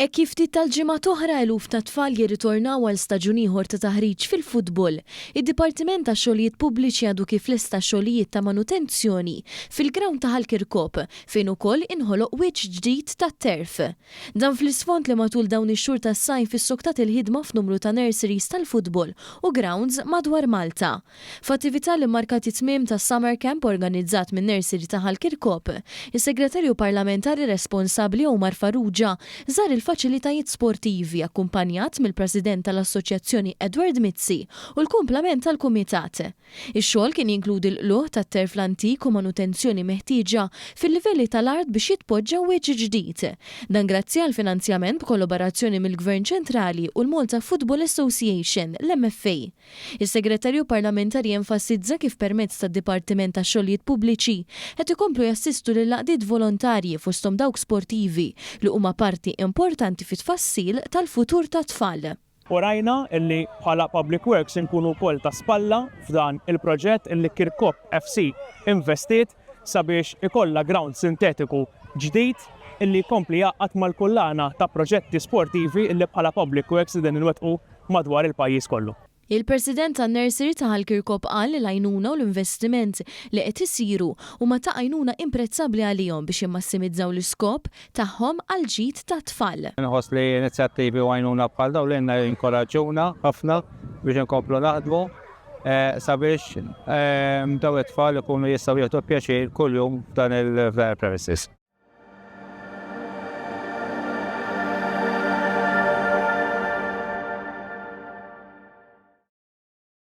Hekk kif ftit tal-ġimgħat oħra eluf ta' tfal jirritornaw għal staġun ieħor ta' taħriġ fil-futbol, id-Dipartiment tax-Xogħlijiet Pubbliċi għadu kif lesta xogħlijiet ta' manutenzjoni fil-grawnd ta' Ħal Kirkop fejn ukoll inħoloq wiċċ ġdid tat-turf. Dan fl-isfond li matul dawn ix-xhur tas-sajf issoktat il-ħidma f'numru ta' nurseries tal-futbol u grounds madwar Malta. F'attività li mmarkat it-tmiem tas-Summer Camp organizzat min-Nursery ta' Ħal Kirkop, is-Segretarju Parlamentari responsabbli Omar Farrugia żar il-faċilitajiet sportivi akkumpanjat mill-President tal-Assoċjazzjoni Edward Mizzi u l-kumplament tal-kumitat. Ix-xogħol kien jinkludi l-qlugħ tat-turf l-antik u manutenzjoni meħtieġa fil-livelli tal-art biex jitpoġġa wiċċ ġdid. Dan grazzi għal finanzjament b'kollaborazzjoni mill-Gvern Ċentrali u l-Malta Football Association, l-MFA. Is-Segretarju Parlamentari enfasizza kif permezz tad-Dipartiment tax-Xogħlijiet Pubbliċi qed ikomplu jassistu lill-għaqdiet volontarji fosthom dawk sportivi li huma parti importanti fit-tfassil tal-futur tat-tfal. U rajna illi bħala Public Works inkunu wkoll ta' spalla f'dan il-proġett illi Kirkop FC investiet sabiex ikollha ground sintetiku ġdid illi jkompli jgħaqqad mal-kullana ta' proġetti sportivi illi bħala Public Works qegħdin inwettqu madwar il-pajjiż kollu. Il-President tan-Nursery ta' Ħal Kirkop qal li l-għajnuna u l-investiment li qed isiru huma ta' għajnuna imprezzabbli għalihom biex jimmassimizzaw l-iskop tagħhom għall-ġid tat-tfal. Inħoss li inizjattivi u għajnuna bħal dawn lilna jinkoraġġuna ħafna biex inkomplu naħdmu sabiex dawn it-tfal ikunu jistgħu jieħdu pjaċir kuljum f'dan il-premises.